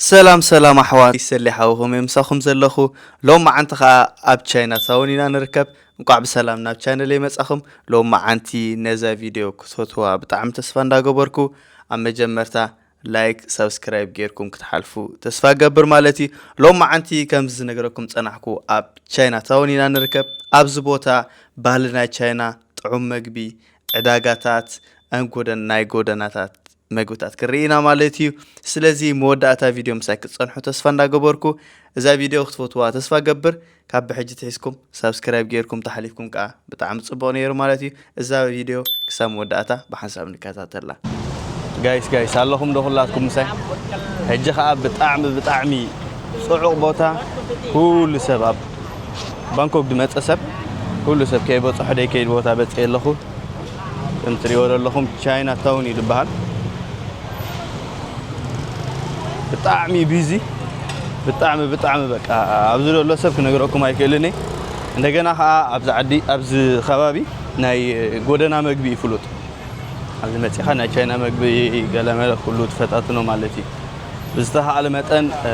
ሰላም ሰላም ኣሕዋት፣ ሰሊ ሓውኹም እየ ምሳኹም ዘለኹ። ሎም መዓንቲ ኸኣ ኣብ ቻይና ታውን ኢና ንርከብ። እንቋዕ ብሰላም ናብ ቻነለይ መጻኹም። ሎም መዓንቲ ነዛ ቪድዮ ክትፈትዋ ብጣዕሚ ተስፋ እንዳገበርኩ፣ ኣብ መጀመርታ ላይክ፣ ሳብስክራይብ ጌርኩም ክትሓልፉ ተስፋ ገብር ማለት እዩ። ሎም መዓንቲ ከምዚ ዝነገረኩም ጸናሕኩ ኣብ ቻይና ታውን ኢና ንርከብ። ኣብዚ ቦታ ባህሊ ናይ ቻይና፣ ጥዑም መግቢ፣ ዕዳጋታት፣ ኣን ጎደን-፣ ናይ ጎደናታት መግብታት ክርኢ ኢና ማለት እዩ። ስለዚ መወዳእታ ቪድዮ ምሳይ ክትጸንሑ ተስፋ እንዳገበርኩ፣ እዛ ቪድዮ ክትፈትዋ ተስፋ ገብር። ካብ ብሕጂ ትሒዝኩም ሳብስክራይብ ጌርኩም ተሓሊፍኩም ከኣ ብጣዕሚ ጽቡቕ ነይሩ ማለት እዩ። እዛ ቪድዮ ክሳብ መወዳእታ ብሓንሳብ ንከታተላ። ጋይስ፣ ጋይስ፣ ኣለኹም ዶ ኩላትኩም ምሳይ? ሕጂ ከኣ ብጣዕሚ፣ ብጣዕሚ ጽዑቕ ቦታ፣ ኩሉ ሰብ ኣብ ባንኮክ ዝመጸ ሰብ፣ ኩሉ ሰብ ከይበጽሖ ደይከይድ ቦታ በጽየ ኣለኹ። ከም ትሪእዎ ዘለኹም ቻይና ታውን እዩ ዝበሃል። ብጣዕሚ ቢዚ፣ ብጣዕሚ፣ ብጣዕሚ በቃ ኣብዚ ዘሎ ሰብ ክነግረኩም ኣይክእልን እየ። እንደገና ከዓ ኣብዚ ዓዲ፣ ኣብዚ ከባቢ ናይ ጎደና መግቢ እዩ ፍሉጥ። ኣብዚ መፂኻ ናይ ቻይና መግቢ ገለመለ ኩሉ ትፈታትኖ ማለት እዩ። ብዝተኻእለ መጠን፣ እ፣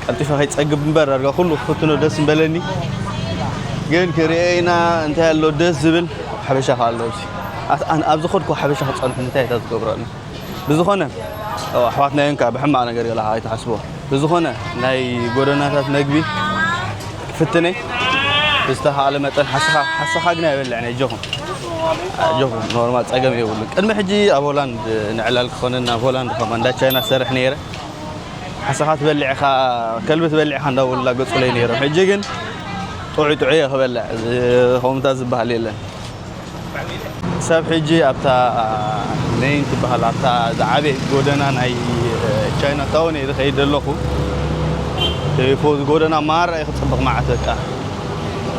ቀልጢፈ ከይፀግብ እምበር ዳርጋ ኩሉ ክፍትኖ ደስ ምበለኒ። ግን ክርእየ ኢና እንታይ ኣሎ ደስ ዝብል ሓበሻ ከ ኣሎ ኣብዚ። ኣስ-፣ ኣን-፣ ኣብ ዝኸድኩ ሓበሻ ክጸንሑ እንታይ እታ ዝገብረሉ? ብዝኾነ፣ ኦ፣ ኣሕዋትና እዮም ከኣ ብሕማቕ ነገር ገለ ከኣ ኣይትሓስብዎ። ብዝኾነ ናይ ጎደናታት መግቢ ክፍትነ ብዝተኻእለ መጠን ሓሰኻ፣ ሓሰኻ ግን ኣይበልዕን፣ ኣጆኹም። ኣጆኹም፣ ኖርማል ጸገም የብሉን። ቅድሚ ሕጂ ኣብ ሆላንድ ንዕላል ክኾነና ኣብ ሆላንድ ከማን እንዳ ቻይና ዝሰርሕ ነይረ። ሓሰኻ ትበልዕ ኢኻ፣ ከልቢ ትበልዕ ኢኻ እንዳበሉ ላገጹለይ ነይሮም። ሕጂ ግን ጥዑይ ጥዑይ እየ ክበልዕ፣ እዚ ከምኡታት ዝበሃል የለን። ሰብ ሕጂ ኣብታ ሜይን ትበሃል፣ ኣብታ ዝዓበየት ጎደና ናይ ቻይና ታውን እየ ዝኸይድ ዘለኹ። ፎዚ ጎደና ማራ እዩ ክጽብቕ መዓት በቃ።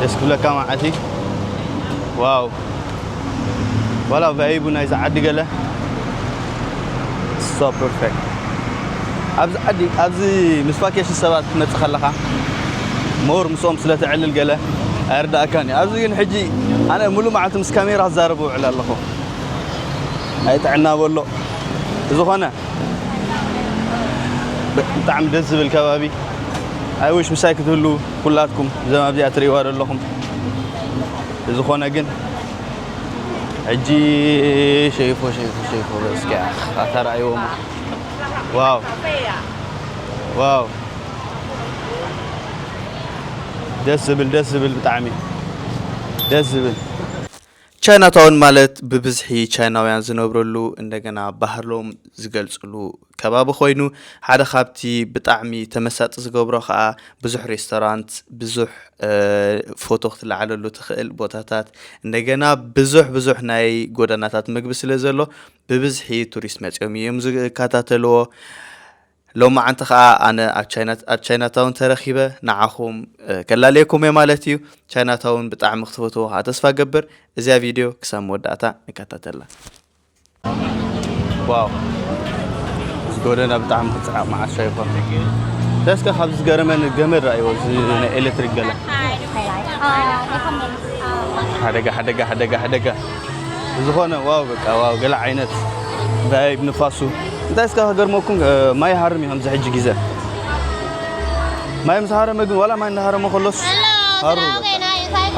ደስ ክብለካ መዓት እዩ። ዋው። ዋላ ቫይቡ ናይዚ ዓዲ ገለ so perfect። ኣብዚ ዓዲ፣ ኣብዚ ምስ ቫኬሽን ሰባት ክትመጽእ ከለኻ ሞር ምስኦም ስለ ተዕልል ገለ ኣይርዳእካን እዩ። ኣብዚ ግን ሕጂ ኣነ ሙሉእ መዓልቲ ምስ ካሜራ ክዛረብ እውዕል ኣለኹ። ናይ ጥዕና በሎ። ብዝኾነ ብ-፣ ብጣዕሚ ደስ ዝብል ከባቢ። ኣይ ዊሽ ምሳይ ክትህሉ ኩላትኩም እዞም ኣብዚኣ ትርእይዋ ዘለኹም። ብዝኾነ ግን ሕጂ ሸይፎ፣ ሸይፎ፣ ሸይፎ በስኪ ኣታ ረኣይዎም። ዋው። ዋው። ደስ ዝብል፣ ደስ ዝብል ብጣዕሚ። ደስ ዝብል። ቻይናታውን ማለት ብብዝሒ ቻይናውያን ዝነብረሉ እንደገና ባህሎም ዝገልጽሉ ከባቢ ኮይኑ፣ ሓደ ካብቲ ብጣዕሚ ተመሳጢ ዝገብሮ ከኣ ብዙሕ ሬስቶራንት፣ ብዙሕ፣ እ፣ ፎቶ ክትለዓለሉ ትኽእል ቦታታት፣ እንደገና ብዙሕ፣ ብዙሕ ናይ ጎደናታት ምግቢ ስለ ዘሎ፣ ብብዝሒ ቱሪስት መጺኦም እዮም ዝከታተልዎ። ሎማዓንቲ ኸኣ ኣነ ኣብ ቻይና፣ ኣብ ቻይናታውን ተረኺበ ንዓኹም፣ እ፣ ከላልየኩም እየ ማለት እዩ። ቻይናታውን ብጣዕሚ ክትፈትዎ ኸኣ ተስፋ ገብር። እዚኣ ቪድዮ ክሳብ መወዳእታ ንከታተላ። ዋው፣ እዚ ጎደና ብጣዕሚ ክጽዓቕ መዓት ሻይኮ። ተስከ ካብዚ ዝገረመኒ ገመድ ረኣይዎ፣ እዚ ናይ ኤሌክትሪክ ገለ። ሓደጋ፣ ሓደጋ፣ ሓደጋ፣ ሓደጋ። ብዝኾነ ዋው፣ በቃ ዋው፣ ገለ ዓይነት ቫይብ ንፋሱ። እንታይ እስከ ከገርመኩም፣ እ፣ ማይ ይሃርም እዩ ከምዚ ሕጂ ግዜ። ማይ ምስ ሃረመ ግን፣ ዋላ ማይ እንዳሃረመ ከሎስ ሃሩር በቃ።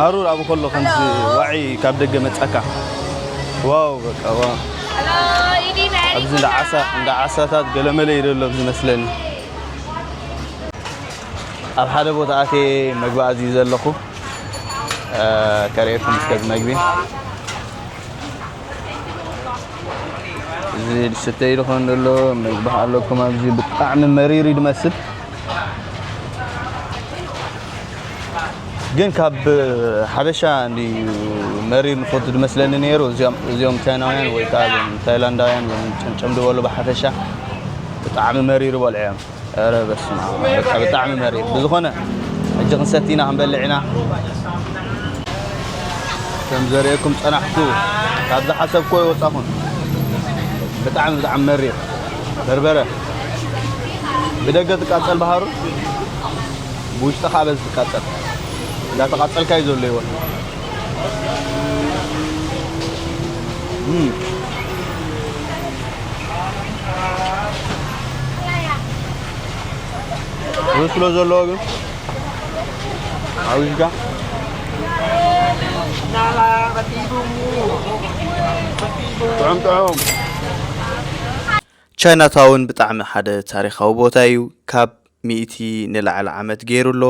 ሃሩር ኣብኡ ከሎ ከምዚ ዋዒ ካብ ደገ መጻካ። ዋው፣ በቃ ዋው። ኣብዚ እንዳ ዓሳ፣ እንዳ ዓሳታት ገለመለ እዩ ዘሎ ኣብዚ መስለኒ። ኣብ ሓደ ቦታ ኣትየ መግቢ ኣዝዩ ዘለኹ፣ እ፣ ከርእየኩም እስከ እዚ መግቢ። እዚ ዝስተይ ዝኾን ዘሎ መግቢ ኣለኩም ኣብዚ ብጣዕሚ መሪር እዩ ዝመስል። ግን ካብ ሓበሻ እንድዩ መሪር ንፈቱ ዝመስለኒ ነይሩ። እዚኦም፣ እዚኦም ቻይናውያን ወይ ከዓ እዞም ታይላንዳውያን እዮም ጨምጨም ዝበሉ ብሓፈሻ ብጣዕሚ መሪር ይበልዑ እዮም። ኧረ በስመ ኣብ፣ በቃ ብጣዕሚ መሪር። ብዝኾነ ሕጂ ክንሰቲ ኢና፣ ክንበልዕ ኢና። ከም ዘርእየኩም ጸናሕኩ፣ ካብ ዝሓሰብኩዎ ኣይወጻኹን። ብጣዕሚ፣ ብጣዕሚ መሪር። በርበረ ብደገ ትቃጸል ብሃሩር፣ ብውሽጢ ከዓ በዚ ትቃጸል። እንዳተቃጸልካ እዩ ዘሎ ህይወት። እም። ስለ ዘለዎ ግን ሓዊስካ ጥዑም ጥዑም። ቻይና ታውን ብጣዕሚ ሓደ ታሪኻዊ ቦታ እዩ። ካብ ሚእቲ ንላዕሊ ዓመት ገይሩ ኣሎ።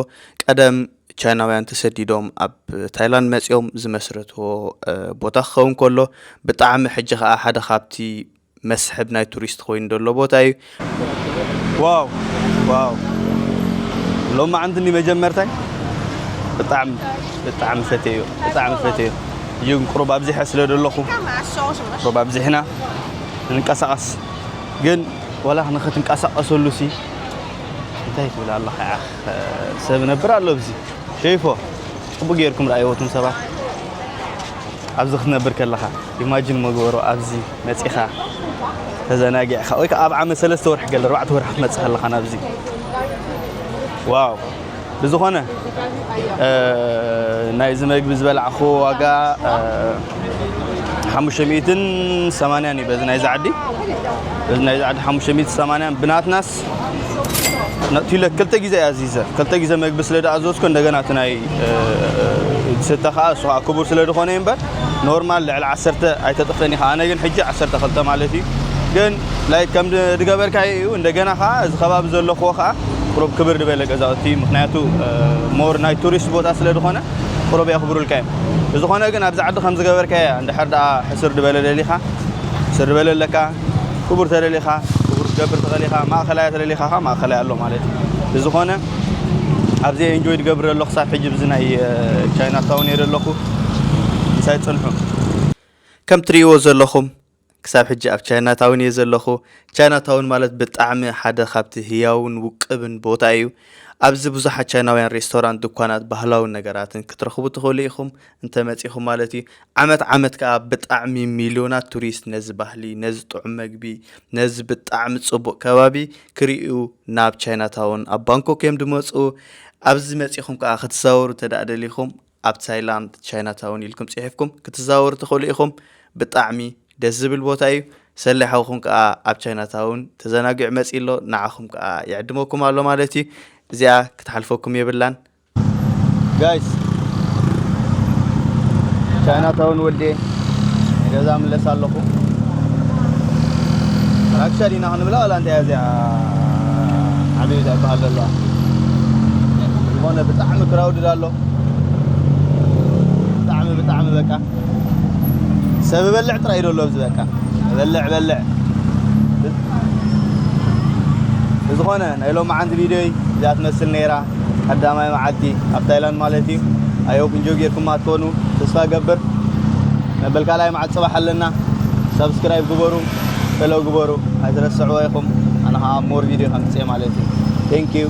ቀደም ቻይናውያን ተሰዲዶም ኣብ ታይላንድ መፂኦም ዝመስረትዎ ቦታ ክኸውን ከሎ፣ ብጣዕሚ ሕጂ ከዓ ሓደ ካብቲ መስሕብ ናይ ቱሪስት ኮይኑ ዘሎ ቦታ እዩ። ዋው ዋው፣ ሎማዓንቲ እንዲ መጀመርታይ ብጣዕሚ ብጣዕሚ ፈትየዮ፣ ብጣዕሚ ፈትየዮ። እዩ ግን ቁሩብ ኣብዚሐ ስለ ዘለኹ ቁሩብ ኣብዚሕና ንንቀሳቐስ። ግን ዋላ ንኽትንቀሳቐሰሉ ሲ እንታይ ትብል ኣለኻ? ያኽ ሰብ ነብር ኣሎ ኣብዚ ሸይፎ። ጽቡቅ ጌርኩም ረኣይዎ እቶም ሰባት። ኣብዚ ክትነብር ከለኻ ኢማጂን መግበሮ፣ ኣብዚ መጺኻ ተዘናጊዕካ ወይ ከዓ ኣብ ዓመት ሰለስተ ወርሒ ገለ ኣርባዕተ ወርሒ ክትመጽእ ከለኻ ናብዚ። ዋው። ብዝኾነ ናይዚ መግቢ ዝበላዕኹ ዋጋ ሓሙሽተ ሚእትን ሰማንያን እዩ። በዚ ናይዚ ዓዲ፣ በዚ ናይዚ ዓዲ ሓሙሽተ ሚእትን ሰማንያን ብናትናስ ነእትለ ክልተ ግዜ እያ ኣዚዘ። ክልተ ግዜ መግቢ ስለ ደኣ ኣዘዝኩ፣ እንደገና እቲ ናይ ዝስተ ከዓ እሱ ከዓ ክቡር ስለ ዝኾነ እዩ እምበር፣ ኖርማል ልዕሊ ዓሰርተ ኣይተጥፍእን ኢኻ። ኣነ ግን ሕጂ ዓሰርተ ክልተ ማለት እዩ። ግን ላይክ ከም ድ- ድገበርካዮ እዩ። እንደገና ከዓ እዚ ከባቢ ዘለኽዎ ከዓ ቁሩብ ክብር ዝበለ ገዛውቲ፣ ምክንያቱ ሞር ናይ ቱሪስት ቦታ ስለ ዝኾነ ቁሩብ የኽብሩልካ እዮም። ብዝኾነ ግን ኣብዚ ዓዲ ከም ዝገበርካዮ እንድሕር ደኣ ሕስር ድበለ ደሊኻ፣ ሕስር ድበለ ኣለካ። ክቡር ተደሊኻ ክቡር ክትገብር ትኽእል ኢኻ። ማእኸላይ ተደሊኻ ከዓ ማእኸላይ ኣሎ ማለት እዩ። ብዝኾነ ኣብዚ ኤንጆይ ድገብር ኣለኹ ክሳብ ሕጂ ብዚ ናይ ቻይና ታውን እየ ዘለኹ። ምሳይ ፅንሑ። ከም ትርእይዎ ዘለኹም ክሳብ ሕጂ ኣብ ቻይና ታውን እየ ዘለኹ። ቻይና ታውን ማለት ብጣዕሚ ሓደ ካብቲ ህያውን ውቅብን ቦታ እዩ። ኣብዚ ብዙሓት ቻይናውያን ሬስቶራንት፣ ድኳናት፣ ባህላዊ ነገራትን ክትረኽቡ ትኽእሉ ኢኹም እንተመጺኹም ማለት እዩ። ዓመት ዓመት ከኣ ብጣዕሚ ሚልዮናት ቱሪስት ነዚ ባህሊ፣ ነዚ ጥዑም መግቢ፣ ነዚ ብጣዕሚ ጽቡቕ ከባቢ ክርእዩ ናብ ቻይና ታውን ኣብ ባንኮክ እዮም ድመጹ። ኣብዚ መጺኹም ከኣ ክትዛወሩ እንተ ደኣ ደሊኹም ኣብ ታይላንድ ቻይና ታውን ኢልኩም ጽሒፍኩም ክትዛወሩ ትኽእሉ ኢኹም። ብጣዕሚ ደስ ዝብል ቦታ እዩ። ሰሌ ሓውኹም ከኣ ኣብ ቻይና ታውን ተዘናጊዑ መጺኡ ኣሎ። ንዓኹም ከኣ ይዕድመኩም ኣሎ ማለት እዩ። እዚኣ ክትሓልፈኩም የብላን። ጋይስ ቻይና ታውን ወልዴ ገዛ ምለስ ኣለኹ። ራክሻ ዲና ክንብላ ዋላ እንታይ እያ እዚኣ ዓብዩ እዛ ይበሃል ዘለዋ። ዝኾነ ብጣዕሚ ክራውድድ ኣሎ። ብጣዕሚ ብጣዕሚ በቃ ሰብ በልዕ ጥራይ እዩ ዘሎ ኣብዚ በቃ። በልዕ በልዕ። ብዝኾነ ናይ ሎማዓንቲ ቪድዮይ እዚኣ ትመስል ነይራ። ቀዳማይ መዓልቲ ኣብ ታይላንድ ማለት እዩ። ኣየው ክንጆ ጌርኩማ ትኮኑ ተስፋ ገብር። መበል ካልኣይ መዓት ጽባሕ ኣለና። ሳብስክራይብ ግበሩ፣ ፈሎ ግበሩ ኣይትረስዕዎ ኢኹም። ኣነ ከዓ ሞር ቪድዮ ከምፅእ ማለት እዩ። Thank you።